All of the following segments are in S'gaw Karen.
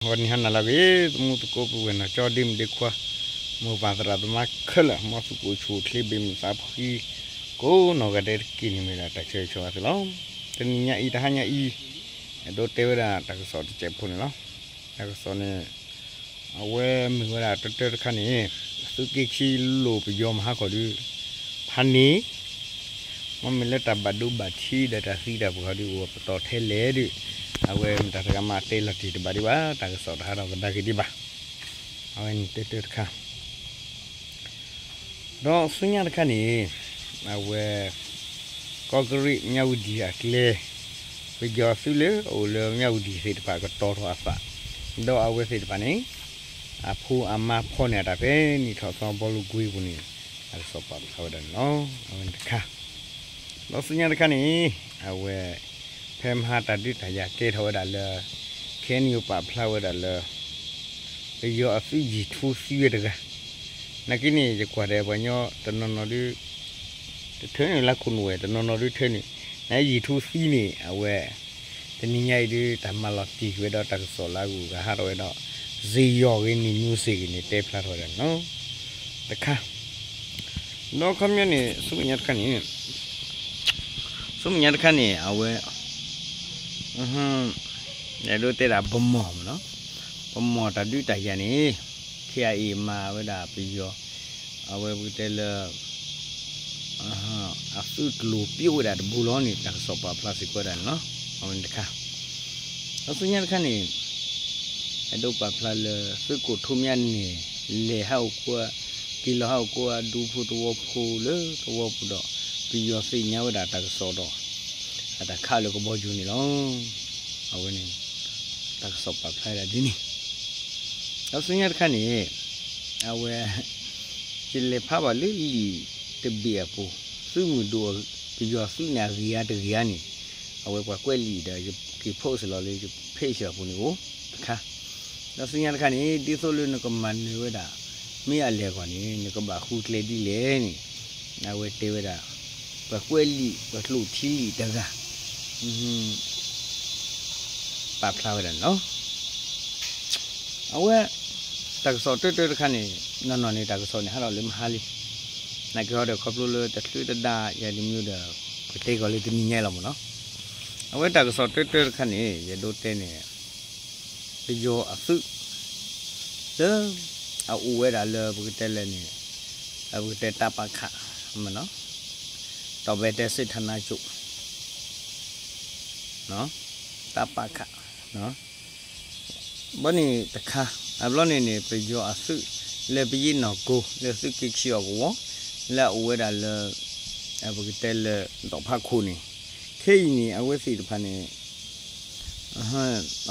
ဂီၤနံၤဟါနၤလၢအဂ့ၤ သမူသကိးပုၢ်ဝဲၢ်နီၢ်ကၠီ ဒ့မုၣ်ဒ့ခွါ မိၢ်ပၢ်သရၣ်သမါခဲလၢာ် မ်သုကအိၣ်ဆူၣ်အိၣ်ချ့ ဘၣ်မုာ်သးဖှံ ကိးနီၢ်ဂၤဒဲးတက့ၢ်န့ၣ် မ့ၢ်ဒၣ်တၢ်ဆၢဂ့ၤဆၢဝါသုလီၤ. တနံၤညါအံၤ တဟါညါအံၤ အဲၣ်ဒိးတဲဝဲဒၣ်တၢ်ကစီၣ်တစဲးဖိန့ၣ်လီၤ. တၢ်ကစီၣ်န့ၣ် အဝဲမ့ၢ်ဝဲဒၣ်တၢတၢတခါန့ၣ် သုးက့ခံလိာ်ပယီၤမဟါခီဒုး ဖးန့ၣ် မ့မ့ၢ်လၢတၢ်ဘၣ်ဒိဘၣ်ထံးဒီးတၢ်သံတၢ်ပှၢ်ဒုး အိၣ်ပတီၢ်ထဲလဲၣ်ဒုး အဝဲမတၤတဂၤမးတဲလီၤတံၢ်တဘၣ်ဒံးဘၣ် တၢ်ကစီၣ်တဟးထီၣ်ကဒါက့ၤဒံးဘၣ်. အဝဲန့ၣ်တၢတၢတခါ ဒီးဆူညါတခါန့ၣ် အဝဲ ကီၢ်ကရံၣ်မၠၣ်ဝတံၣ်အကျဲ ပယီၤသုးလၢအအိၣ်လၢမၠၣ်ဝတံၣ်သ့ၣ်တဖၣ်ကတီၤထီၣ်အသး ဒီးအဝဲသ့ၣ်တဖၣ်န့ၣ် အဖိအမါဖီန့ၢ်အတၢ်ဖဲနံၣ်ထီၣ်သီဘီလိကွ့ပူၤန့ၣ် တၢ်ကစီၣ်ပာ်ဖျါဝဲဒၣ်န့ၣ်လီၤ. အဝဲန့ၣ်တခါ ဒီးဆူညါတခါန့ၣ် အဝဲ ဖဲမဟါတၢ်ဒုးတၢ်ယၤကဲထီၣ်ဝဲဒၣ်လၢ ခ့ၣ်အဲၣ်ယူၣ် ပာ်ဖျါဝဲဒၣ်လၢ ပယီၤအသုးယံာ်ထူသံဝဲတဂၤ နာ်က့န့ၣ် ယကွၢ်ဒီးပှၤကညီတနီၤနီၤဒုး တထၢနုာ်လၢခိၣ်နူာ်ဝဲ တနီၤနီၤဒုးထၢနုာ် နယံာ်ထူသံန့ၣ် အဝဲ တနံၤညါအံၤဒုး တၢ်မၤလီၤတံၢ်ကွံာ်ဝဲဒီးတၢ်ကစီၣ်လၢအဂုၤအဂၤဟးထီၣ်ဝဲဒီး စ့ယီၤဂ့ၤန့ၣ် news ဂ့ၤန့ၣ် တဲဖျါထီၣ်ဝဲဒၣ်န့ၣ်လီၤ. တခါ ဒီးခီပညီန့ၣ် ဆူမဲာ်ညါတခါန့ၣ် ဆူမဲာ်ညါတခါန့ၣ် အဝဲ အဲၣ်ဒိးတဲဒၣ်ပမီၢ်မ့ၢ်နီၤ ပမီၢ်တၢ်ဒုးတၢ်ယၤန့ၣ် ခ့ၣ်အဲၣ်အ့ၣ် မၤဝဲဒၣ်ပယီၤ အဝဲပကတဲလၢ အသုးကျိၤပျိဝဲဒၣ်တဘိလီၤန့ၣ် တၢ်ကစီၣ်ပာ်ဖျါစ့ၢ်ကီးဝဲဒၣ်န့ၣ်လီၤ. အဝဲန့ၣ်တခါ ဒီးဆူညါတခါန့ၣ် အဲၣ်ဒိးပာ်ဖျါလၢသုးခိၣ်ထူမၠါန့ၣ် လဲၤဟးအိၣ်ကိး က့ၤလီၤဟးအိၣ်ကိးအဒူဖိသဝီဖိလၢသဝီပူၤဒီး ပယီၤသ့ၣ်ညါဝဲဒၣ်တၢ်ကစီၣ်ဒီး အတၢ်ခးလၢကဘီယူၤန့ၣ်လီၤ. အဝဲန့ၣ် တၢ်ကစီၣ်ပာ်ဖျါဝဲဒၣ်ဒ်န့ၣ် ဒီးဆူညါတခါန့ၣ် အဝဲ ယလဲၤဖးဘၣ်လၢလံာ်တဘ့ၣ်အပူၤ သုးမုၢ်ဒိၣ် ပယီၤသုးန့ၣ်အဂ့ၢ်အါတဂ့ၤအါန့ၣ် အဝဲပှၤကွဲးလံာ်ဒီးယက့ၤ post လီၤလၢယ page အပူၤန့ၣ်အိၣ်တခါ ဒီးဆူညါတခါန့ၣ် ဒ်သိးလၢနကမၤနၢၤဝဲဒၣ် မ့ၢ်အလဲၢ်ဂီၢ်န့ၣ် နကဘၣ်ဃုကျဲဒ်လဲၣ်န့ၣ် အဝဲတဲဝဲဒၣ် ပှၤကွဲးလံာ် ပှၤကျိၣ်ထံလံာ်တဂၤ ပာ်ဖျါဝဲဒၣ်န့ၣ်လီၤ. အဝဲ တၢ်ကစီၣ်တၢတၢတခါန့ၣ် နီၢ်နီၢ်န့ၣ် တၢ်ကစီၣ်န့ၣ် ဟးထီၣ်လၢမဟါလံ နာ်က့ဟီဒီးခီဖျိလၢတချုးတဒါယၤတမံၤဒီး ပတဲကီးလၢတနံၤညါအံၤလီၤမ့ၢ်နီၤ. အဝဲတၢ်ကစီၣ်တၢတၢတခါန့ၣ် ယအဲၣ်ဒိးတဲန့ၣ် ပယီၤအသုး လၢ အအိၣ်ဝဲဒၣ်လၢပကတဲလဲၣ်န့ၣ် ပကတဲတၢ်ပာ်ခး မ့ၢ်နီၤ တီၢ်ဘဲတဲစ့ၣ်ထနါကၠိၣ် တၢ်ပာ်ခး ဘီန့ၣ်တခါ အဘျီန့ၣ်န့ၣ် ပယီၤအသုး လၢပယီၤနီၢ်ကိ လၢသုးက့ခံအီၤကဝီၤ လၢအအိၣ်ဝဲဒၣ်လၢ ပကတဲလၢ ဒီးဖးခိၣ်န့ၣ် ခဲအံၤန့ၣ် အဝဲသ့ၣ်တဖၣ်န့ၣ်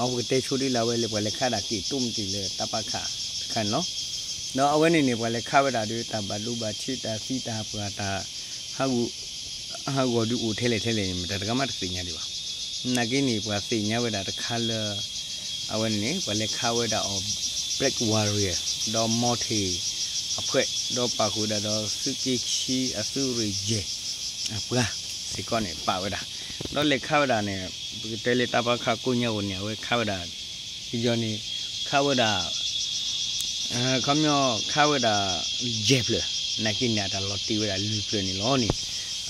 အဝဲကတဲဆိဒ်လၢအဝဲလၢပှၤလဲၤခးဒၣ်က့ၤတိၢ်မတံၤလၢတၢ်ပာ်ခးတခါန့ၣ်လီၤ. ဒီးအဝဲန့ၣ်န့ၣ် ပှၤလဲၤခးဝဲဒၣ်ဒီး တၢ်ဘၣ်ဒိဘၣ်ထံး တၢ်သံတၢ်ပှၢ် တၢ် ဟးဂီၤဒုးအိၣ်ထဲလဲၣ်ထဲလဲၣ်န့ၣ် မတၤတဂၤမးတသ့ၣ်ညါဒံးဘၣ်. နာ်က့န့ၣ် ပှၤသ့ၣ်ညါဝဲဒၣ်တခါလၢ အဝဲန့ၣ်န့ၣ် ပှၤလဲၤခးဝဲဒၣ်အီၤ Black Warrior ဒီး Mortal အဖှဲး ဒီးပာ်ဃုာ်ဒၣ်ဒီးသုးက့ခံအသုးရ့ၣ်ယဲၢ် အပှၤစ့ၢ်ကီးန့ၣ် ပာ်ဝဲဒၣ် ဒီးလဲၤခးဝဲဒၣ်န့ၣ် ပကတဲလၢတၢ်ပာ်ခးကိးညါအိၣ်န့ၣ် အဝဲခးဝဲဒၣ် ပယီၤန့ၣ် ခးဝဲဒၣ် ခီပညီ ခးဝဲဒၣ် ယဲၢ်ဖျၢၣ် နာ်က့န့ၣ် အတၢ်လီၤတ့ၢ်ဝဲဒၣ်လွံၢ်ဖျၢၣ်န့ၣ်လီၤန့ၣ်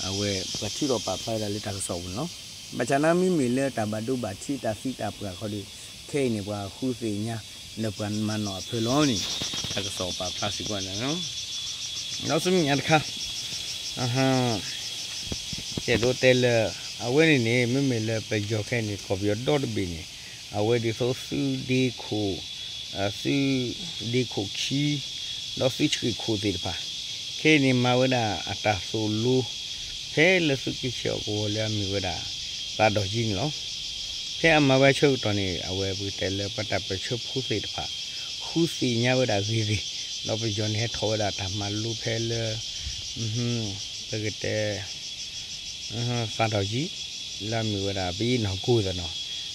အဝဲပှၤထုးထီၣ်ပာ်ဖျါဝဲဒၣ်လၢတၢ်ကစီၣ်ပူၤန့ၣ်လီၤ. ဘၣ်ဆၣ်န့ၣ်မ့မ့ၢ်လၢတၢ်ဘၣ်ဒိဘၣ်ထံးတၢ်သံတၢ်ပှၢ်ခီဒီး ခဲအံၤန့ၣ် ပှၤဃုသ့ၣ်ညါ လၢပှၤမၤနီၣ်အဖၢလီၤန့ၣ် တၢ်ကစီၣ်ပာ်ဖျါစ့ၢ်ကီးန့ၣ်လီၤ. ဒီးဆူမဲာ်ညါတခါ ယအဲၣ်ဒိးတဲလၢ အဝဲန့ၣ်န့ၣ် မ့မ့ၢ်လၢပယီၤခဲအံၤန့ၣ် ကီၢ်ပယီၤဒီတဘ့ၣ်န့ၣ် အဝဲဒ်သိးသုးဒ့ခိၣ် သုးဒ့ခိၣ်ခံ ဒီးသုးဆှံၣ်ခိၣ်သ့ၣ်တဖၣ် ခဲအံၤန့ၣ်မၤဝဲဒၣ်အတၢ်သိၣ်လိ ဖဲလၢသုးက့ခံအီၤကဝီၤလၢအမ့ၢ်ဝဲဒၣ် သးဒီၣ်ကံန့ၣ်လီၤ. ဖဲအမၤဝဲဆၢကတီၢ်န့ၣ် အဝဲပကတဲလၢပှၤတၢ်ပၢၢ်ဆၢဖိသ့ၣ်တဖၣ် ဃုသ့ၣ်ညါဝဲဒၣ်ဂ့ၤဂ့ၤ ဒီးပယီၤန့ၣ်ဟဲထီၣ်ဝဲဒၣ်တၢ်မၤလိဖဲလၢ ပကတဲ သးဒီၣ်ကံ လၢအမ့ၢ်ဝဲဒၣ် ပယီၤနီၢ်ကိသနီၤ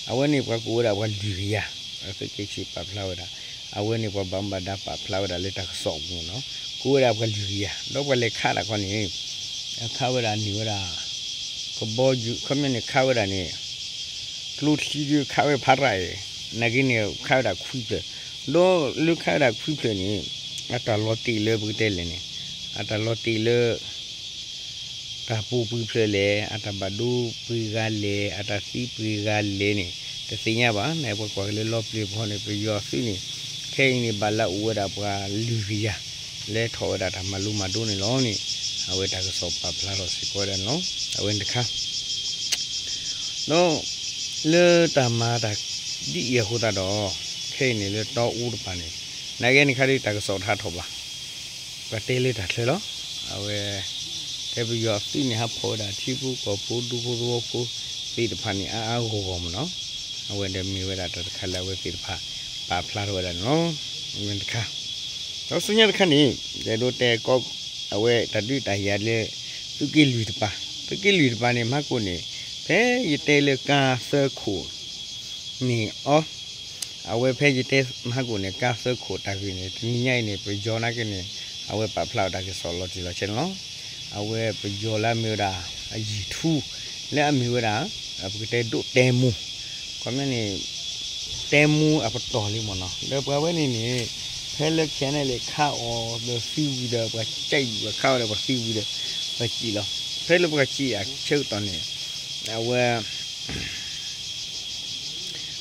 အဝဲန့ၣ်ပှၤကိးဝဲဒၣ်ပှၤလွံၢ်ကယၤ အသုးက့ခံပာ်ဖျါဝဲဒၣ် အဝဲန့ၣ်ပှၤဘၣ်မူဘၣ်ဒါပာ်ဖျါဝဲဒၣ်လၢတၢ်ကစီၣ်ပူၤနီၤ ကိးဝဲဒၣ်ပှၤလွံၢ်ကယၤ ဒီးပှၤလဲၤခးဒၣ်ခီန့ၣ် ခးဝဲဒၣ်န့ၢ်ဝဲဒၣ် ကဘီယူၤ ခီပညီန့ၣ်ခးဝဲဒၣ်န့ၣ် ကျိချံဒုးခးဝဲဖးရၣ်အံၤ နာ်က့န့ၣ် ခးဝဲဒၣ်ခွံဖျၢၣ်, ဒီးလၢခးဝဲဒၣ်ခွံဖျၢၣ်န့ၣ် အတၢ်လီၤတ့ၢ်လၢပကတဲလဲၣ်န့ၣ် အတၢ်လီၤတ့ၢ်လၢ တၢ်ပူၤပှဲၤဖျၢၣ်လဲၣ်, အတၢ်ဘၣ်ဒိပှဲၤဂၤလဲၣ်, အတၢ်သံပှဲၤဂၤလဲၣ်န့ၣ် တသ့ၣ်ညါဘၣ်. နပှၤကွၢ်က့ၤလၢလီပျံၤဖီန့ၣ် ပယီၤအသုးန့ၣ် ခဲအံၤန့ၣ် ဘၣ်လၢအိၣ်ဝဲဒၣ်ပှၤလွံၢ်ကယၤ လဲၤထီၣ်ဝဲဒၣ်တၢ်မၤလိမၤဒိးန့ၣ်လီၤန့ၣ် အဝဲတၢ်ကစီၣ်ပာ်ဖျါထီၣ်စ့ၢ်ကီးဝဲဒၣ်န့ၣ်လီၤ. အဝဲန့ၣ်တခါ ဒီး လၢတၢ်မၤတၢ်ဒ်အံၤအဃိသတးဒီး ခဲအံၤန့ၣ်လၢတီအူတပၤန့ၣ် နာ်က့န့ၣ်ခါဒ်တၢ်ကစီၣ်တဟးထီၣ်ဘၣ်, ပှၤတဲလၢတၢ်ချၢလီၤ. အဝဲ တဲပယီၤအသုးန့ၣ် ဟးဖီၣ်ဝဲဒၣ်ထံဖိကီၢ်ဖိ ဒူဖိသဝီဖိသ့ၣ်တဖၣ်န့ၣ် အါအါဂီၢ်ဂီၢ်မ့ၢ်နီၤ. အဝဲဒီးမ့ၢ်ဝဲဒၣ်တၢ်တခါလၢအဝဲသ့ၣ်တဖၣ် ပာ်ဖျါထီၣ်ဝဲဒၣ်န့ၣ်လီၤ. အဝဲတခါ ဒီးဆူညါတခါန့ၣ် ယအဲၣ်ဒိးတဲကီး အဝဲတၢ်ဒုးတၢ်ယၤလၢ သုးက့လွံၢ်တပၤ, သုးက့လွံၢ်တပၤန့ၣ် မဟါကိၣ်န့ၣ် ဖဲယတဲလၢကါသၢခိၣ် န့ၣ်အီၤ, အဝဲဖဲယတဲမဟါကိၣ်န့ၣ် ကါသၢခိၣ်တၢ်ဂ့ၢ်န့ၣ် တနံၤညါအံၤန့ၣ် ပယီၤနာ်က့န့ၣ် အဝဲပာ်ဖျါအီၤတၢ်ကစီၣ်လီၤတံၢ်လီၤဆဲးန့ၣ်လီၤ. အဝဲပယီၤလၢအမ့ၢ်ဝဲဒၣ် အယံာ်ထူ လၢအမ့ၢ်ဝဲဒၣ် ပကတဲဒိၣ်တဲမူ ခီပညီန့ၣ် တဲမူအပတီၢ်လံမ့ၢ်နီၤ. ဒီးပှၤဝဲန့ၣ်န့ၣ် ဖဲလၢ ခဲအံၤန့ၣ် ခးအီၤဒီးသံဝံၤဒီး ပှၤကဲအံၤ ပှၤခးအီၤဒီးပှၤသံဝံၤဒီး ပှၤစံၣ်လီၤ. ဖဲလၢပှၤစံၣ်အဆၢကတီၢ်န့ၣ် အဝဲ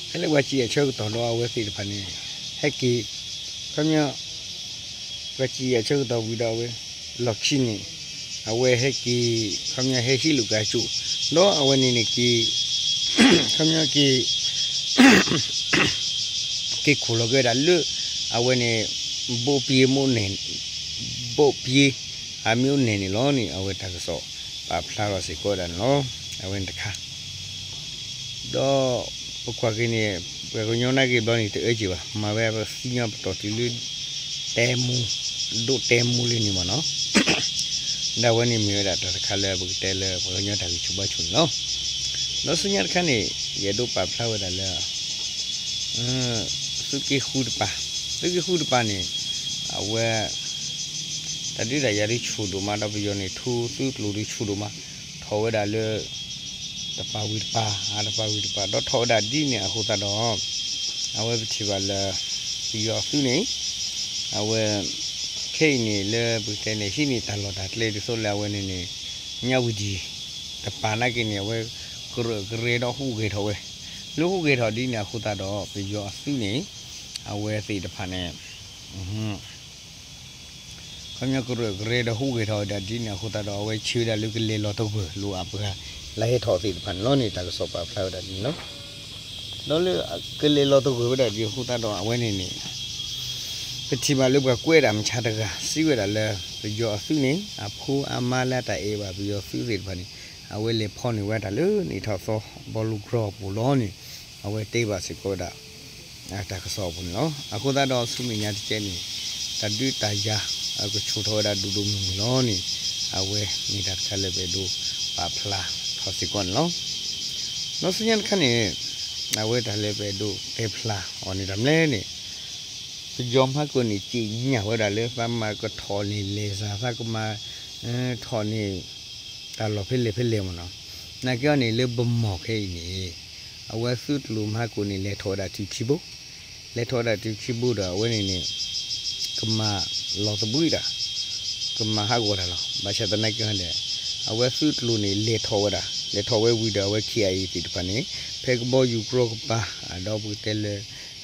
ဖဲလၢပှၤစံၣ်အဆၢကတီၢ်ဒီးအဝဲသ့ၣ်တဖၣ်န့ၣ် ဟဲက့ၤ ခီပညီ ပှၤစံၣ်အဆၢကတီၢ်ဝံၤဒီးအဝဲ လီၢ်ခံန့ၣ် အဝဲဟဲက့ၤ ခီပညီဟဲဟံးလိာ်က့ၤအစိၣ် ဒီးအဝဲန့ၣ်န့ၣ်က့ၤ ခီပညီက့ၤ က့ၤခိၣ်လီၤက့ၤဝဲဒၣ်လၢ အဝဲန့ၣ် ဘိၣ်ပျ့မ့ၢ်န့ၣ် ဘိၣ်ပျ့ အမ့ၢ်အိၣ်န့ၣ်န့ၣ်လီၤန့ၣ် အဝဲတၢ်ကစီၣ်ပာ်ဖျါထီၣ်စ့ၢ်ကီးဝဲဒၣ်န့ၣ်လီၤ. အဝဲန့ၣ်တခါ ဒီးပကွၢ်က့ၤန့ၣ် ပှၤကညီနာ်က့ဘျီန့ၣ် တအၢက့ၤဘၣ် မၤဝဲပသံညီပတီၢ်တုၤလၢ တဲမူ ဒိၣ်တဲမူလံန့ၣ်မ့ၢ်နီၤ. ဒီးအဝဲန့ၣ်မ့ၢ်ဝဲဒၣ်တၢ်တခါလၢပကတဲလၢ ပှၤကညီတၢ်ဂံၢ်ဆူၣ်ဘါဆူၣ်န့ၣ်လီၤ. ဒီးဆူညါတခါန့ၣ် ယအဲၣ်ဒိးပာ်ဖျါဝဲဒၣ်လၢ သုးက့ဃုတပၤ, သုးက့ဃုတပၤန့ၣ် အဝဲ တၢ်ဒုးတၢ်ယၤဒုးဆူၣ်ဒိၣ်မး ဒီးပယီၤန့ၣ် ထူသုးကျိၤဒုးဆူၣ်ဒိၣ်မး ထီၣ်ဝဲဒၣ်လၢ တပၤဝံၤတပၤ အတပၤဝံၤတပၤ ဒီးထီၣ်ဝဲဒၣ်ဒ်န့ၣ်အဃိသတးဒီး အဝဲပထံၣ်ဘၣ်လၢ ပယီၤအသုးန့ၣ် အဝဲ ခဲအံၤန့ၣ်လၢပကတဲန့ၣ် ဟံးန့ၢ်တၢ်လီၢ်တၢ်ကျဲဒ်သိးလၢအဝဲန့ၣ်န့ၣ် ညါဝံၤဒံး တပၤနာ်က့န့ၣ် အဝဲ ကရၢၢ်ကရဲဒီးဟူးဂဲၤထီၣ်ဝဲ လၢဟူးဂဲၤထီၣ်ဒ်န့ၣ်အဃိသတးဒီး ပယီၤအသုးန့ၣ် အဝဲသ့ၣ်တဖၣ်န့ၣ် ခီပညီကရၢၢ်ကရဲဒီးဟူးဂဲၤထီၣ်ဝဲဒၣ်ဒ်န့ၣ်အဃိသတးဒီး အဝဲဆၢဝဲဒၣ်လၢကလဲၤလီၤသဂၢၢ်လိာ်အပှၤ လၢဟဲထီၣ်သ့ၣ်တဖၣ်န့ၣ်လီၤန့ၣ် တၢ်ကစီၣ်ပာ်ဖျါဝဲဒၣ်ဒ်န့ၣ်လီၤ. ဒီးလၢကလဲၤလီၤသဂၢၢ်ဝဲဒၣ်ဒ်အဃိသတးဒီး အဝဲန့ၣ်န့ၣ် ပထံၣ်ဘၣ်လၢပှၤကွဲးဒၣ်မဆါတဂၤ စံးဝဲဒၣ်လၢ ပယီၤအသုးန့ၣ် အဖိအမါလၢအတၢ်အဲၣ်ဘၣ်ပယီၤသုးသ့ၣ်တဖၣ်န့ၣ် အဝဲလဲၤဖီၣ်န့ၢ်ဝဲတၢ်လၢနံၣ်ထီၣ်သီ ဘီလူၤကြီအပူၤလီၤန့ၣ် အဝဲတဲဘၣ်စ့ၢ်ကီးဝဲဒၣ် တၢ်ကစီၣ်အပူၤန့ၣ်လီၤ. အဃိသတးဒီးဆူမဲာ်ညါတကဲန့ၣ် တၢ်ဒုးတၢ်ယၤ အကဆူၣ်ထီၣ်ဝဲဒၣ်ဒိၣ်ဒိၣ်မုၢ်မုၢ်လီၤန့ၣ် အဝဲမ့ၢ်တၢ်တခါလၢပအဲၣ်ဒိးပာ်ဖျါထီၣ်စ့ၢ်ကီးန့ၣ်လီၤ. ဒီးဆူညါတခါန့ၣ် အဝဲတၢ်လၢပအဲၣ်ဒိးတဲဖျါအီၤန့ၣ်တၢ်မနုၤလဲၣ်န့ၣ် ပယီၤမဟါကိၣ်န့ၣ် က့ညၣ်ဝဲဒၣ်လၢသးမၤကထီၣ်န့ၢ်လဲၤစၢ် သးကမၤ ထီၣ်န့ၢ် တၢ်လီၢ်ဖဲလဲၣ်ဖဲလဲၣ်မ့ၢ်နီၤ. နာ်က့အီၤန့ၣ်လၢဘမီၢ်ခဲအံၤန့ၣ် အဝဲသုးကျိၤမဟါကိၣ်န့ၣ် လဲၤထီၣ်ဝဲဒၣ်တုၤခံဘိ, လဲၤထီၣ်ဝဲဒၣ်တုၤခံဘိဒီး အဝဲန့ၣ်န့ၣ် ကမၤလီၤသဘှံးတၢ် ကမၤဟးဂီၤတၢ်လီၤ. ဘၣ်ဆၣ်သနာ်က့ဟီဒီး အဝဲသုးကျိၤန့ၣ် လဲၤထီၣ်ဝဲဒၣ် လဲၤထီၣ်ဝဲဝံၤဒီး အဝဲ ခ့အယ့ၣ် သ့ၣ်တဖၣ်န့ၣ် ဖဲကဘီယူၤကြီကပၤ ဒီးပကတဲလၢ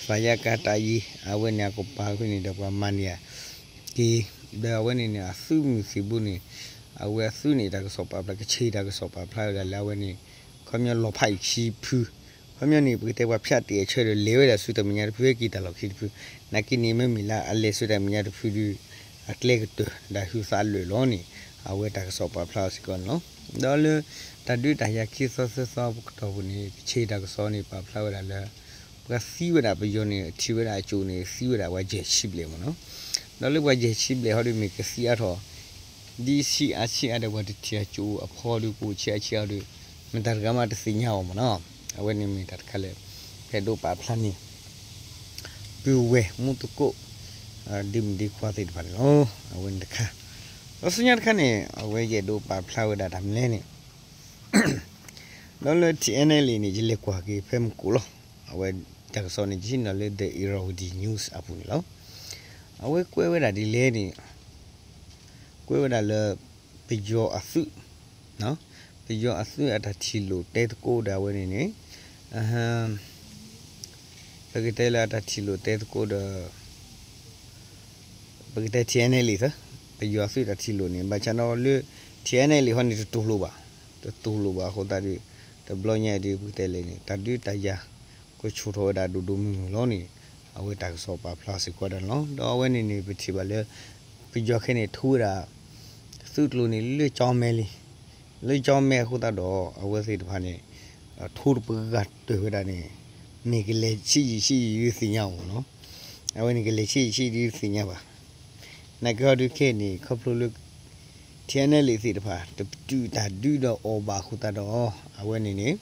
သးယါကါတၢ်ယံၤ အဝဲန့ၣ်အကပၤဖဲန့ၣ်ဒီး ပှၤမၤန့ၢ်ဧါ က့ၤ ဒီးအဝဲန့ၣ်န့ၣ် အသုးမုၢ်သံၣ်ဘိန့ၣ် အဝဲအသုးန့ၣ် တၢ်ကစီၣ်ပာ်ဖျါ ကဆ့တၢ်ကစီၣ်ပာ်ဖျါဝဲဒၣ်လၢအဝဲန့ၣ် ခီပညီလီၤဖးအံၤခံဖု ခီပညီန့ၣ် ပကတဲပှၤဖၠးတ့ၢ်အဆၢဒီး လဲၤဝဲဒၣ်ဆူတၢ်မဲာ်ညါတဖု ဟဲက့ၤတၢ်လီၢ်ခံတဖု နာ်က့န့ၣ် မ့မ့ၢ်လၢအလဲၤဆူတၢ်မဲာ်ညါတဖုဒီး အကျဲကတၢၢ် ဒီးဟုသးလၢာ်လီၤန့ၣ် အဝဲတၢ်ကစီၣ်ပာ်ဖျါအီၤစ့ၢ်ကီးန့ၣ်လီၤ. ဒီးလၢတၢ်ဒုးတၢ်ယၤခံသီသၢသီပကတီၢ်ပူၤန့ၣ် ကဆ့တၢ်ကစီၣ်န့ၣ် ပာ်ဖျါဝဲဒၣ်လၢ ပှၤသံဝဲဒၣ်ပယီၤန့ၣ် ထံၣ်ဝဲဒၣ်အကၠိၣ်န့ၣ် သံဝဲဒၣ်ပှၤယဲၢ်ဆံဘျဲၣ်မ့ၢ်နီၤ. ဒီးလၢပှၤယဲၢ်ဆံဘျဲၣ်ဟီဒီး မ့ၢ်ကသံအါထီၣ် ဒ်ဆံးအါဆံးအါဒီး ပှၤတထံၣ်အကၠိၣ်အဖီဒီး ကအိၣ်ဆံးအါဆံးအါဒီး မတၤတဂၤမးတသ့ၣ်ညါအီၤမ့ၢ်နီၤ. အဝဲန့ၣ်မ့ၢ်တၢ်တခါလၢ ပအဲၣ်ဒိးပာ်ဖျါန့ၣ် ပုၢ်ဝဲၢ်မူသကိး ဒ့မုၣ်ဒ့ခွါသ့ၣ်တဖၣ်န့ၣ်လီၤ. အဝဲန့ၣ်တခါ ဒီးဆူညါတခါန့ၣ် အဝဲယအဲၣ်ဒိးပာ်ဖျါဝဲဒၣ်တၢ်မနုၤလဲၣ်န့ၣ် ဒီးလၢ ထံၣ်အဲၣ်နဲၣ်လံၣ်န့ၣ် ယလဲၤကွၢ်က့ၤဖဲမူခိၣ်လီၤ. အဝဲ တၢ်ကစီၣ်န့ၣ် ယဟံးန့ၢ်လၢ The Irrawaddy News အပူၤန့ၣ်လီၤ. အဝဲကွဲးဝဲဒၣ်ဒ်လဲၣ်န့ၣ် ကွဲးဝဲဒၣ်လၢ ပယီၤအသုး ပယီၤအသုးအတၢ်ထံၣ်လိာ်တဲသကိးဒီးအဝဲန့ၣ်န့ၣ် ပကတဲလၢအတၢ်ထံၣ်လိာ်တဲသကိးဒီး ပကတဲ ထံၣ်အဲၣ်နဲၣ်လံသၢ ပယီၤအသုးတၢ်ထံၣ်လိာ်န့ၣ် ဘၣ်ဆၣ်ဒီးလၢ ထံၣ်အဲၣ်နဲၣ်လံဟီန့ၣ် တတူၢ်လိာ်ဘၣ်, တတူၢ်လိာ်ဘၣ်အဃိသတးဒီး တဘျီညါအံၤဒီး ပကတဲလဲၣ်န့ၣ် တၢ်ဒုးတၢ်ယၤ ကဆူၣ်ထီၣ်ဝဲဒၣ်ဒိၣ်ဒိၣ်မုၢ်မုၢ်လီၤန့ၣ် အဝဲတၢ်ကစီၣ်ပာ်ဖျါစ့ၢ်ကီးဒၣ်န့ၣ်လီၤ. ဒီးအဝဲန့ၣ်န့ၣ် ပထံၣ်ဘၣ်လၢ ပယီၤခဲန့ၣ် ထူဝဲဒၣ် သုးကျိၤန့ၣ် လၢကၠီမဲလံ လၢကၠီမဲအဃိသတးဒီး အဝဲသ့ၣ်တဖၣ်န့ၣ် ထူတပှၤဂၤတၢၢ်ဝဲဒၣ်န့ၣ် မ့ၢ်ကလဲၤဆံးယံာ်ဆံးယံာ်ဒုးသ့ၣ်ညါအီၤမ့ၢ်နီၤ. အဝဲန့ၣ်ကလဲၤဆံးယံာ်ဆံးဒုးသ့ၣ်ညါဘၣ်. နာ်က့ဟီဒုးခဲအံၤန့ၣ် ခီဖျိလၢ ထံၣ်အဲၣ်နဲၣ်လံသ့ၣ်တဖၣ် တပတုာ်တၢ်ဒုးဒီးအီၤဘၣ်အဃိသတးဒီး အဝဲန့ၣ်န့ၣ်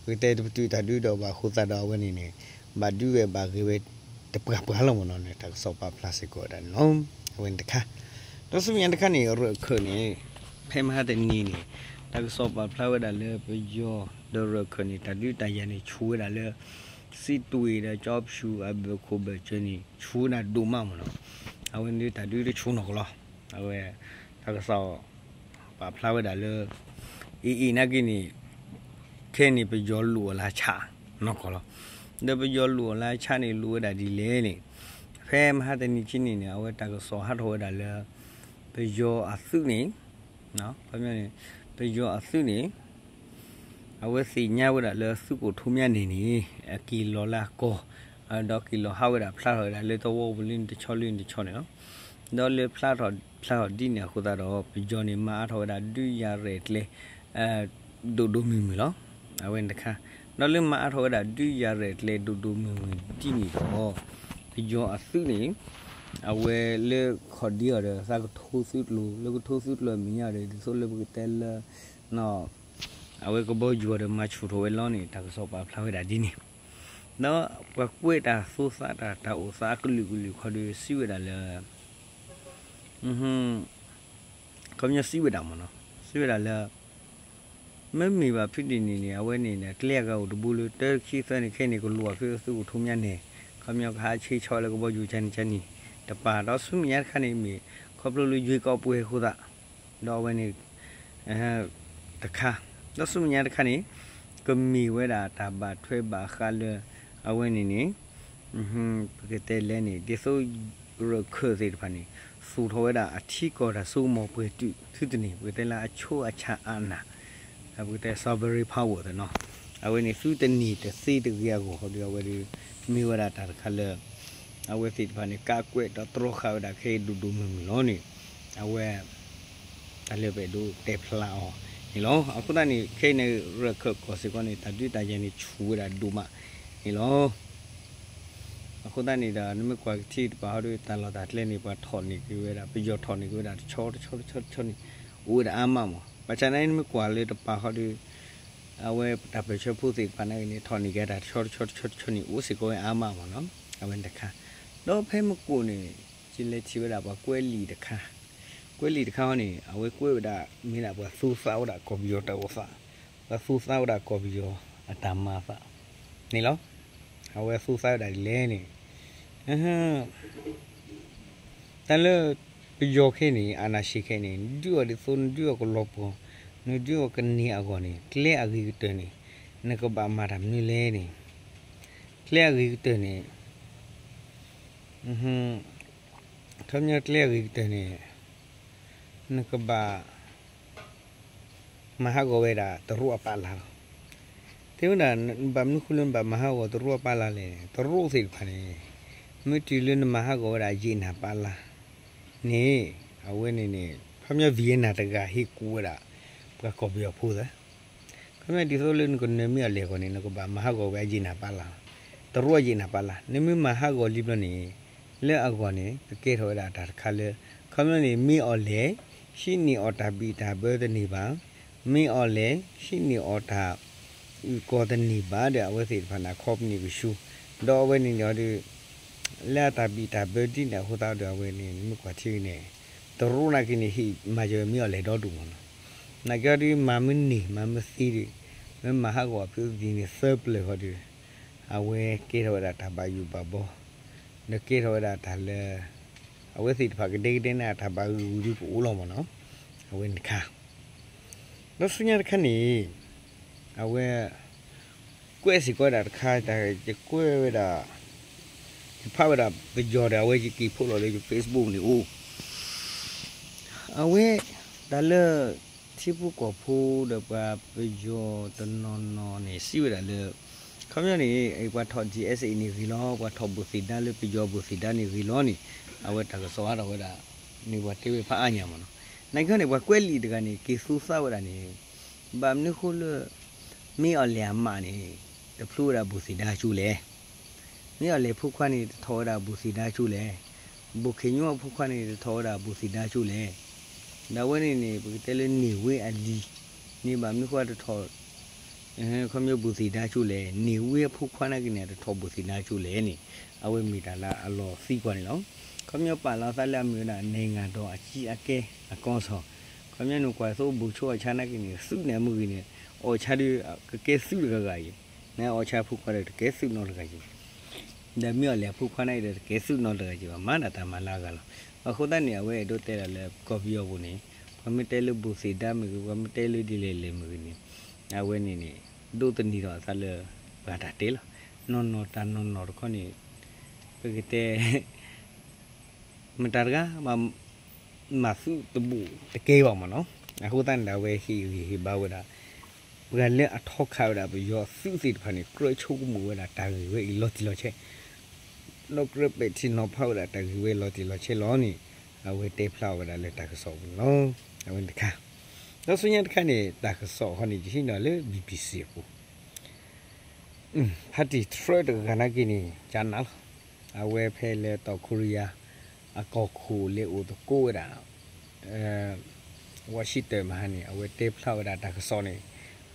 ပကတဲတပတုာ်တၢ်ဒုးဒီးအီၤဘၣ်အဃိသတးဒီး အဝဲန့ၣ်န့ၣ် ဘၣ်ဒုးဝဲဘၣ်ဂဲၤဝဲ တပှၤပှၤလီၤမ့ၢ်နီၤန့ၣ် တၢ်ကစီၣ်ပာ်ဖျါစ့ၢ်ကီးဝဲဒၣ်န့ၣ်လီၤ. အဝဲန့ၣ်တခါ ဒီးဆူမဲာ်ညါတခါန့ၣ် ရၢၢ်ခၢၣ်န့ၣ် ဖဲမဟါတနံၤန့ၣ် တၢ်ကစီၣ်ပာ်ဖျါဝဲဒၣ်လၢပယီၤဒီးရၢၢ်ခၢၣ်န့ၣ် တၢ်ဒုးတၢ်ယၤန့ၣ် ဆူၣ်ဝဲဒၣ်လၢ စံးတွ့ၤဒီးကၠီဖၠူၣ်အဘၢၣ်ခိၣ်ဘၢၣ်စၢၤန့ၣ် ဆူၣ်ဝဲဒၣ်ဒိၣ်မးမ့ၢ်နီၤ. အဝဲန့ၣ်တၢ်ဒုးတဆူၣ်နီၢ်ကီၢ်လီၤ. အဝဲ တၢ်ကစီၣ် ပာ်ဖျါဝဲဒၣ်လၢ အံၤအံၤနာ်က့န့ၣ် ခဲန့ၣ်ပယီၤလိာ်အီၤလၢအဆၣ်နီၢ်ကီၢ်လီၤ. ဒီးပယီၤလိာ်အီၤလၢအဆၣ်န့ၣ် လိာ်ဝဲဒၣ်ဒ်လဲၣ်န့ၣ် ဖဲမဟါတနံၤခံနံၤန့ၣ် အဝဲတၢ်ကစီၣ်ဟးထီၣ်ဝဲဒၣ်လၢ ပယီၤအသုးန့ၣ် ခီပညီန့ၣ် ပယီၤအသုးန့ၣ် အဝဲသ့ၣ်ညါဝဲဒၣ်လၢသုးခိၣ်ထူမၠါန့ၣ်န့ၣ် အက့ၤလီၤလၢအကီၢ် ဒီးက့ၤလီၤဟးဝဲဒၣ်ဖျါထီၣ်ဝဲဒၣ်လၢသဝီပူၤလၢန့ၣ်တဆီလၢန့ၣ်တဆီန့ၣ်လီၤ. ဒီးလၢဖျါထီၣ်ဖျါထီၣ်ဒ်န့ၣ်အဃိသတးဒီး ပယီၤန့ၣ် မၤအါထီၣ်ဝဲဒၣ်ဒုးယၤရဲၣ်ကျဲၤ ဒိၣ်ဒိၣ်မုၢ်မုၢ်လီၤ. အဝဲန့ၣ်တခါ ဒီးလၢမၤအါထီၣ်ဝဲဒၣ်ဒုးယၤရဲၣ်ကျဲၤဒိၣ်ဒိၣ်မုၢ်မုၢ်ဒ်န့ၣ်ဒီး ပယီၤအသုးန့ၣ် အဝဲလၢခီၣ်ဒ့အီၤဒီးသးကထိသုးကျိၤ လၢကထိသုးကျိၤအမဲာ်ညါဒီး ဒ်သိးလၢပကတဲလၢ အဝဲကဘီယူၤအီၤဒီးမၤဆူၣ်ထီၣ်ဝဲလီၤန့ၣ် တၢ်ကစီၣ်ပာ်ဖျါဝဲဒၣ်ဒ်န့ၣ် ဒီးပှၤကွဲးတၢ်သိသးတၢ် တၢ်အိၣ်သးအကလုာ်ကလုာ်ခီဒီး စံးဝဲဒၣ်လၢ ခီပညီစံးဝဲဒၣ်မ့ၢ်နီၤ စံးဝဲဒၣ်လၢ မ့မ့ၢ်ဘၣ်ဖုဒ်န့ၣ်န့ၣ် အဝဲန့ၣ်န့ၣ် ကျဲအဂၤအိၣ်တဘိလၢ တၢခံသၢန့ၣ် ခဲအံၤန့ၣ် ကလိာ်အီၤဖဲသုးခိၣ်ထူမၠါန့ၣ် ခီပညီကဟးဆှဲးဆီလၢကဘီယူၤကန့ၣ်ကန့ၣ် တပၤ ဒီးဆူမဲာ်ညါတခါန့ၣ်မ့ၢ် ခီဖျိလၢယွ့ကီးပှဲၤအဃိသတး ဒီးအဝဲန့ၣ် တခါ ဒီးဆူမဲာ်ညါတခါန့ၣ် ကမ့ၢ်ဝဲဒၣ်တၢ်ဘၣ်ထွဲဘၣ်ဃးလၢ အဝဲန့ၣ်န့ၣ် ပကတဲလဲၣ်န့ၣ် ဒ်သိးရၢၢ်ခၢၣ်သ့ၣ်တဖၣ်န့ၣ် သူၣ်ထီၣ်ဝဲဒၣ်အထံကီၢ်တၢ်စိကမီၤပှဲၤတုာ် သုတန့ၢ် ပကတဲလၢအဆိအဆၣ်အနၢ် ပကတဲ sovereign power သ့ၣ်နီၤ အဝဲန့ၣ်သုတန့ၢ်တသ့တဂ့ၤအဂီၢ်ဒီး အဝဲဒၣ် မ့ၢ်ဝဲဒၣ်တၢ်တခါလၢ အဝဲသ့ၣ်တဖၣ်န့ၣ် ကးကွဲးဒီးတြီဃာ်ဝဲဒၣ်ခဲအံၤဒိၣ်ဒိၣ်မုၢ်မုၢ်လီၤန့ၣ် အဝဲ တၢ်လၢပအဲၣ်ဒိးတဲဖျါအီၤန့ၣ်လီၤ. အဃိသတးန့ၣ် ခဲအံၤန့ၣ် ရၢၢ်ခၢၣ်ကီၢ်စ့ၢ်ကီးန့ၣ် တၢ်ဒုးတၢ်ယၤန့ၣ်ဆူၣ်ဝဲဒၣ်ဒိၣ်မးန့ၣ်လီၤ. အဃိသတးန့ၣ်ဒီး နမ့ၢ်ကွၢ်ကထံၣ်တပၤဟီဒီး တၢ်လီၢ်တၢ်ကျဲန့ၣ် ပှၤထီၣ်န့ၢ်က့ၤဝဲဒၣ် ပယီၤထီၣ်န့ၢ်က့ၤဝဲဒၣ်တဆီတဆီတဆီတဆီန့ၣ် အိၣ်ဝဲဒၣ်အါမးမး. ဘၣ်ဆၣ်န့ၣ် နမ့ၢ်ကွၢ်လၢတပၤဟီဒီး အဝဲပတၢ်ပၢၢ်ဆၢဖိသ့ၣ်တဖၣ်န့ၣ် ထီၣ်န့ၢ်က့ၤတၢ်တဆီတဆီတဆီတဆီန့ၣ် အိၣ်စ့ၢ်ကီးဝဲအါမးမးနီၤ. အဝဲန့ၣ်တခါ ဒီးဖဲမုၢ်ကိၣ်န့ၣ် ယလဲၤထံၣ်ဝဲဒၣ်ပှၤကွဲးလံာ်တခါ ကွဲးလံာ်တခါဟီန့ၣ် အဝဲကွဲးဝဲဒၣ် မ့ၢ်ဒၣ်ပှၤသူသးဝဲဒၣ်ကီၢ်ပယီၤတၢ်အိၣ်သး, ပှၤသူသးဝဲဒၣ်ကီၢ်ပယီၤအတၢ်မၤသးန့ၣ်လီၤ. အဝဲသူသးဝဲဒၣ်ဒ်လဲၣ်န့ၣ် တၢ်လၢ ပယီၤခဲအံၤန့ၣ် အာဏာရှင်ခဲအံၤန့ၣ် နဒုးအီၤဒ်သိး နဒုးအီၤကလီၤပှီၢ် နဒုးအီၤကန့ၢ်အဂီၢ်န့ၣ် ကျဲအဂ့ၤကတၢၢ်န့ၣ် နကဘၣ်မၤတၢ်မနုၤလဲၣ်န့ၣ် ကျဲအဂ့ၤကတၢၢ်န့ၣ် ခီပညီကျဲအဂ့ၤကတၢၢ်န့ၣ် နကဘၣ် မၤဟးဂီၤဝဲဒၣ်တရူးအပာ်လၢ်လီၤ. တဲဝဲဒၣ် ဘၣ်မနုၤဃိလၢနဘၣ်မၤဟးဂီၤတရူးအပာ်လၢ်လဲၣ်န့ၣ် တရူးသ့ၣ်တဖၣ်န့ၣ် မ့ၢ်တုၤလၢနမၤဟးဂီၤဝဲဒၣ်ယံာ်နၢ်ပာ်လၢ်န့ၣ် အဝဲန့ၣ်န့ၣ် ခီပညီ Vietnam တဂၤဟ့ၣ်ကူၣ်ဝဲဒၣ် ပှၤကီၢ်ပယီၤဖိသၢ ခီပညီဒ်သိးလၢနကနၢၤမ့ၢ်အီၤလဲၣ်အဂီၢ်န့ၣ် နကဘၣ်မၤဟးဂီၤဝဲအယံာ်နၢ်ပာ်လၢ်လီၤ. တရူးအယံာ်နၢ်ပာ်လၢ် နမ့ၢ်မၤဟးဂီၤလံဘျီန့ၣ် လၢအဂီၢ်န့ၣ် ကကဲထီၣ်ဝဲဒၣ်တၢ်တခါလၢ ခီပညီန့ၣ် မ့ၢ်အီၤလဲၣ် ဟံးန့ၢ်အီၤတၢ်ဘံၣ်တၢ်ဘၢတန့ၢ်ဘၣ်, မ့ၢ်အီၤလဲၣ် ဟံးန့ၢ်အီၤတၢ် အုၣ်ကီၤတန့ၢ်ဘၣ်ဒီး အဝဲသ့ၣ်တဖၣ်န့ၣ် ခီပနံၣ်ကဆူ ဒီးအဝဲန့ၣ်န့ၣ်ဒီး လၢအတၢ်ဘံၣ်တၢ်ဘၢဒ်န့ၣ်အဃိသတးဒီး အဝဲန့ၣ် နမ့ၢ်ကွၢ်ထံန့ၣ် တရူးနာ်က့န့ၣ် ဟ့ၣ်မၤစၢၤဝဲမ့ၢ်အီၤလဲၣ်ဒီဒူၣ်မးလီၤ. နာ်က့ဒီး မၤမ့ၢ်န့ၢ် မၤမ့ၢ်သ့ဒီး မ့ၢ်မၤဟးဂီၤအဖုအသံန့ၣ် သၢပျၢၤဃီဒီး အဝဲကဲထီၣ်ဝဲဒၣ်တၢ်ဘၣ်ယိၣ်ဘၣ်ဘီ, ဒီးကဲထီၣ်ဝဲဒၣ်တၢ်လၢ အဝဲသ့ၣ်တဖၣ်ကဒဲကဒဲန့ၣ် အတၢ်ဘၣ်ဂုာ်ဂုာ်ဒုကအိၣ်လီၤမ့ၢ်နီၤ, အဝဲန့ၣ်တခါ ဒီးဆူညါတခါန့ၣ် အဝဲ ကွဲးစ့ၢ်ကီးဝဲဒၣ်တခါ တၢ်ယကွဲးဝဲဒၣ် ယဖးဝဲဒၣ်ပယီၤဒီး အဝဲယက့ၤဖိးလီၤလၢ Facebook န့ၣ်အိၣ်, အဝဲ တၢ်လၢ ထံဖိကီၢ်ဖိဒီးပှၤပယီၤတနီၤနီၤန့ၣ် စံးဝဲဒၣ်လၢ ခီပညီန့ၣ် ပှၤထီၣ် DSA န့ၣ်ဂ့ၤလီၤ, ပှၤထီၣ်ဘိၣ်သ့ၣ်ဒါလၢပယီၤဘိၣ်သ့ၣ်ဒါန့ၣ်ဂ့ၤလီၤန့ၣ် အဝဲတၢ်ကစီၣ်အါထီၣ်ဝဲဒၣ် န့ၣ်ပှၤတဲဝဲဖးအါညါမ့ၢ်နီၤ, နာ်က့န့ၣ် ပှၤကွဲးလံာ်တဂၤန့ၣ် က့ၤသူသးဝဲဒၣ်န့ၣ် ဘၣ်မနုၤဃိလၢ မ့ၢ်အီၤလဲၣ်အမးန့ၣ် တဖျိဝဲဒၣ်ဘိၣ်သ့ၣ်ဒါကၠိလဲၣ်, မ့ၢ်အီၤလဲၣ်ဖိခွါန့ၣ် တထီၣ်ဝဲဒၣ်ဘိၣ်သ့ၣ်ဒါကၠိလဲၣ်, ဘိၣ်ခ့ၣ်ညိအဖိခွါန့ၣ် တထီၣ်ဝဲဒၣ်ဘိၣ်သ့ၣ်ဒါကၠိလဲၣ်, ဒီးအဝဲန့ၣ်န့ၣ် ပကတဲလၢန့ၢ်ဝ့အလံၤန့ၣ် ဘၣ်မနုၤဃိတထီၣ် ခီပညီဘိၣ်သ့ၣ်ဒါကၠိလဲၣ်, န့ၢ်ဝ့အဖိခွါနာ်က့န့ၣ် တထီၣ်ဘိၣ်သ့ၣ်ဒါကၠိလဲၣ်န့ၣ် အဝဲမ့ၢ်တၢ်လၢအလီၤသံကွၢ်န့ၣ်လီၤ. ခီပညီပာ်လီၤသးလၢအမ့ၢ်ဝဲဒၣ် နဲၣ်ငၤဒီးအကံအကဲအကီၢ်စီၤ, ခီပညီန့ၣ်ကွၢ်သိဘိၣ်ဆိအီၣ်ဆါနာ်က့န့ၣ် သုးန့ၣ်အမုၢ်ဂ့ၤန့ၣ် အီၣ်ဆါဒုး ကကဲသုးတဂၤဂၤအံၤ, နအီၣ်ဆါဖိခွါဒီးတကဲသုးနီတဂၤအံၤ ဒီးမ့ၢ်အီၤလဲၣ်အဖိခွါန့ၣ်ဒီး တကဲသုးနီတဂၤယံၤဘၣ်မၤဒၣ်တၢ်မၤလၢအဂၤလီၤ. အဃိသတးန့ၣ် အဝဲအဲၣ်ဒိးတဲဒၣ်လၢကီၢ်ပယီၤပူၤန့ၣ် ပှၤမ့ၢ်တဲလၢဘိၣ်သ့ၣ်ဒါမ့ၢ်ဂ့ၤ ပှၤမ့ၢ်တဲလၢဒ်လဲၣ်လဲၣ်မ့ၢ်ဂ့ၤန့ၣ် အဝဲန့ၣ်န့ၣ် ဒိးသန့ၤထီၣ်အသးလၢ ပှၤတၢ်တဲလီၤ. နီၢ်နီၢ်တၢ်နီၢ်နီၢ်တခီန့ၣ် ပကတဲ မတၤတဂၤ မၤသုးတဘူၣ်တကဲဘၣ်မ့ၢ်နီၤ. အဃိသတးန့ၣ်ဒီး အဝဲဟ့ၣ်ဂံၢ်ဟ့ၣ်ဘါဝဲဒၣ် ပှၤလၢအထီခးဝဲဒၣ်ပယီၤသုးသ့ၣ်တဖၣ်န့ၣ် ကြၢးဆိကမိၣ်ဝဲဒၣ်တၢ်ဂ့ၢ်ဝဲအံၤလီၤတံၢ်လီၤဆဲး, ဒီးကြၢးပဲာ်ထံနီၤဖးဝဲဒၣ်တၢ်ဂ့ၢ်ဝဲလီၤတံၢ်လီၤဆဲးလီၤန့ၣ် အဝဲတဲဖျါဝဲဒၣ်လၢတၢ်ကစီၣ်ပူၤန့ၣ်လီၤ. အဝဲန့ၣ်တခါ, ဒီးဆူညါတခါန့ၣ် တၢ်ကစီၣ်ဃီန့ၣ် ယဟံးန့ၢ်လၢ BBC အပူၤ ဖါတံၣ်ထြၢတဂၤနာ်က့န့ၣ် ကနးလီၤ. အဝဲဖဲလၢတီခိရံယါ အကီၢ်ခိၣ်လဲၤအိၣ်သကိးဝဲဒၣ် Washington မဟါန့ၣ် အဝဲတဲဖျါဝဲဒၣ်တၢ်ကစီၣ်န့ၣ်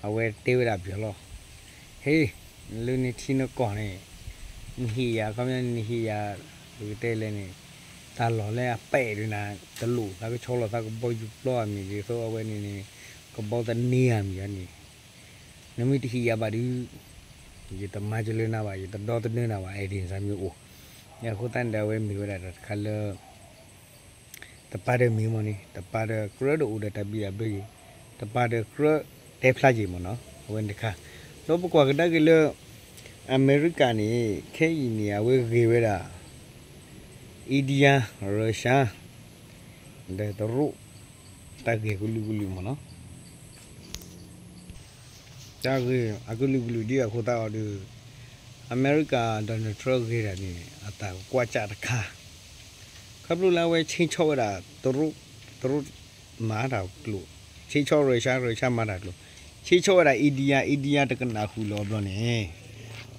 အဝဲတဲဝဲဒၣ်ပယီၤလီၤ. ဟ့, လၢနထံနကီၢ်န့ၣ် နဟ့ၣ်ယၤ ခီပညီနဟ့ၣ်ယၤ ပကတဲလဲၣ်န့ၣ် တၢ်လီၢ်လၢအပဲာ်ဒုးနၤ တလိၣ်သးကဆီလီၤသးကဘီယူၤပျီအမံၤဒ်သိးအဝဲန့ၣ်န့ၣ် ကဘီသန့အမံၤန့ၣ် နမ့ၢ်တဟ့ၣ်ယၤဘၣ်ဒီး ယတမၤစၢၤလၢနၤဘၣ် ယတဒီသဒၢနၤဘၣ် အဲၣ်ဒိးန့ၣ်မ့ၢ်အိၣ်. အဃိသတးန့ၣ်ဒီး အဝဲမ့ၢ်ဝဲဒၣ်တၢ်တခါလၢ တပၤဒီးမ့ၢ်မ့ၢ်န့ၣ် တပၤဒီးကြၢးဒီးအိၣ်ဒီးတၢ်ဘံၣ်တၢ်ဘၢယံၤ, တပၤဒီးကြၢးတဲဖျါယံၤမ့ၢ်နီၤ အဝဲန့ၣ်တခါ. ဒီးပကွၢ်ကဒါက့ၤလၢ အမဲရကၤန့ၣ် ခဲအံၤန့ၣ် အဝဲဂ့ၤဝဲဒၣ် India, Russia ဒီးတရူး တၢ်ဂ့ၢ်ကလုာ်ကလုာ်မ့ၢ်နီၤ. တၢ်ဂ့ၢ်အကလုာ်ကလုာ်ဒ်အဃိသတးအီၤဒီး အမဲရကၤ Donald Trump ဂ့ၤတၢ်န့ၣ် အတၢ်ကွၢ်ကၢ်တခါ ခီဖျိလၢအဝဲဆ့ဆီဝဲဒၣ် တရူး, တရူးမၤတၢ်ကျိၤ, ဆ့ဆီ Russia, Russia မၤတၢ်ကျိၤ, ဆ့ဆီဝဲဒၣ် India, India တကနၣ်ဃုာ်လီၤဘျီန့ၣ်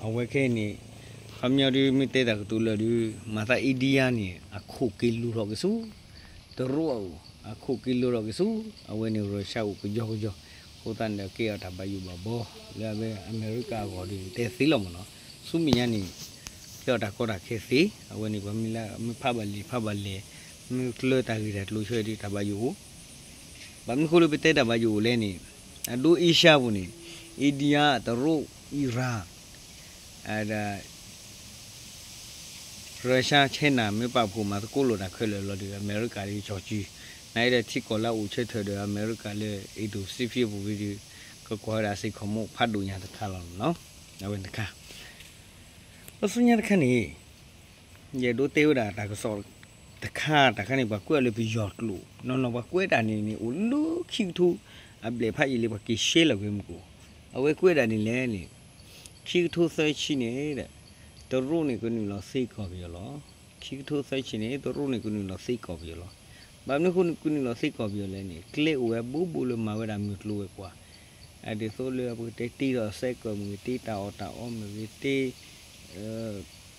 အဝဲခဲအံၤန့ၣ် ခီပညီဒုးမ့ၢ်တဲတၢ်ကတိၤလၢာ်ဒုး မၤသး India န့ၣ် အခိၣ်က့ၤလိၤထီၣ်က့ၤဆူ တရူးအအိၣ် အခိၣ်က့ၤလိၤထီၣ်က့ၤဆူ အဝဲန့ၣ် Russia အိၣ်ကယီကယီ, အဃိသတးန့ၣ်ဒီး ကဲအီၤတၢ်ဘၣ်ယိၣ်ဘၣ်ဘီ လၢအဝဲအမဲရကၤအဂီၢ်ဒုး တဲသ့လီၤမ့ၢ်နီၤ. ဆူမဲာ်ညါန့ၣ် ကဲအီၤတၢ်ကီတၢ်ခဲသ့, အဝဲန့ၣ်ပှၤမ့ၢ်လၢမ့ၢ်ဖးဘၣ်လံာ်ဖးဘၣ်လဲၢ်, မ့ၢ်ကျၢၤတၢ်ဂ့ၢ်တၢ်ကျိၤဆၢဒုး တၢ်ဘၣ်ယိၣ်အိၣ် ဘၣ်မနုၤဃိလၢပတဲတၢ်ဘၣ်ယိၣ်အိၣ်လဲၣ်န့ၣ်, အဒိ Asia ပူၤန့ၣ် India, တရူး, Iran, ဒီး Russia, China မ့ၢ်ပာ်ဖှိၣ်မၤသကိးလိာ်တၢ်ခဲလၢာ်လီၤဒီး အမဲရကၤဒုးကၠီၤစု, နာ်အံၤဒီးထံကီၢ်လၢအအိၣ်ဆၢထၢၣ်ဒီးအမဲရကၤလၢ Indo-Pacific ပူၤဝံၤဒုး ကကွၢ်ဝဲဒၣ်စ့ၢ်ကီးမ့ၢ်ဖးဒိၣ်ညါတခါလီၤနီၤ. အဝဲတခါ ဒီးဆူညါတခါန့ၣ် ယအဲၣ်ဒိးတဲဝဲဒၣ်တၢ်ကစီၣ်တခါ, တၢ်ခါန့ၣ် ပှၤကွဲးအီၤလၢပယီၤကျိာ်, နီၢ်နီၢ်ပှၤကွဲးတၢ်န့ၣ်န့ၣ် အိၣ်လၢခံကထိ အဘျဲၣ်ဖးယံာ်လံ ပှၤက့ၤရှဲလီၤကွံာ်မူခိၣ်, အဝဲကွဲးတၢ်န့ၣ်လဲၣ်န့ၣ်, ခံကထိသၢဆံန့ၣ်ဒီး တရူးန့ၣ်ကနုာ်လီၤသ့ကီၢ်ပယီၤလီၤ. ခံကထိသၢဆံန့ၣ် တရူးန့ၣ်ကနုာ်လီၤသ့ကီၢ်ပယီၤလီၤ. ဘၣ်မနုၤဃိကနုာ်လီၤသ့ကီၢ်ပယီၤလဲၣ်န့ၣ် ကျဲအိၣ်ဝဲဘူးဘူးလၢမၤဝဲဒၣ်မုၢ်ကျိၤဝဲၤကွာ် ဒ်သိးလၢပကတဲတ့ထီၣ်စဲးကီၢ်မ့ၢ်ဂ့ၤ, တ့တၢ်အီၣ်တၢ်အီမ့ၢ်ဂ့ၤ, တ့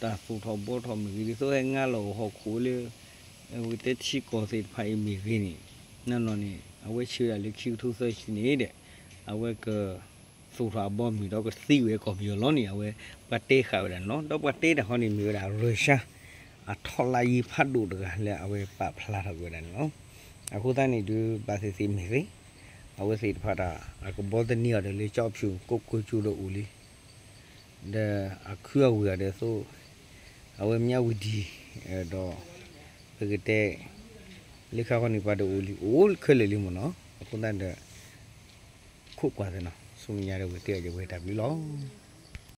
တၢ်သိၣ်ထီၣ်ဘှီထီၣ်မ့ၢ်ဂ့ၤ, ဒ်သိးဟဲငါလီၤအိၣ်ဟီၣ်ခိၣ်လၢ ပကတဲထံကီၢ်သ့ၣ်တဖၣ်အံၤမ့ၢ်ဂ့ၤန့ၣ်, နီၢ်နီၢ်န့ၣ် အဝဲဆှၢဒၣ်လၢခံကထိသၢဆံန့ၣ်ဒီး အဝဲက သိၣ်ထီၣ်အဘီအမုၢ်ဒီးကသ့ဝဲကီၢ်ပယီၤလီၤန့ၣ် အဝဲပှၤတဲဃာ်ဝဲဒၣ်န့ၣ်လီၤ. ဒီးပှၤတဲတၢ်ဃီန့ၣ်မ့ၢ်ဝဲဒၣ် Russia အထီၣ်လါယံၤဖးဒိၣ်တဂၤလၢအဝဲပာ်ဖျါထီၣ်က့ၤဝဲဒၣ်န့ၣ်လီၤ. အဃိသတးန့ၣ်ဒုး ဘၣ်သ့ၣ်သ့ၣ်မ့ၢ်သ့ အဝဲသ့ၣ်တဖၣ်တၢ် အကဘီသန့အီၤဒီးလၢကၠီဖၠူၣ်ကိးကိးကၠိဒီးအိၣ်လံ ဒီးအခုအဝံၤအီၤဒီးသိး အဝဲမၠၣ်ဝံၤဒံး, ဒီး ပကတဲ လၢခါခီန့ၣ် ပှၤဒီးအိၣ်လံ အိၣ်ခဲလၢာ်လံမ့ၢ်နီၤ, အဃိသတးဒီး ခိးကွၢ်သ့နီၤ, ဆူမဲာ်ညါဒီးဝဲတဲအီၤ ယဝဲတၢ်ဘျုးလီၤ.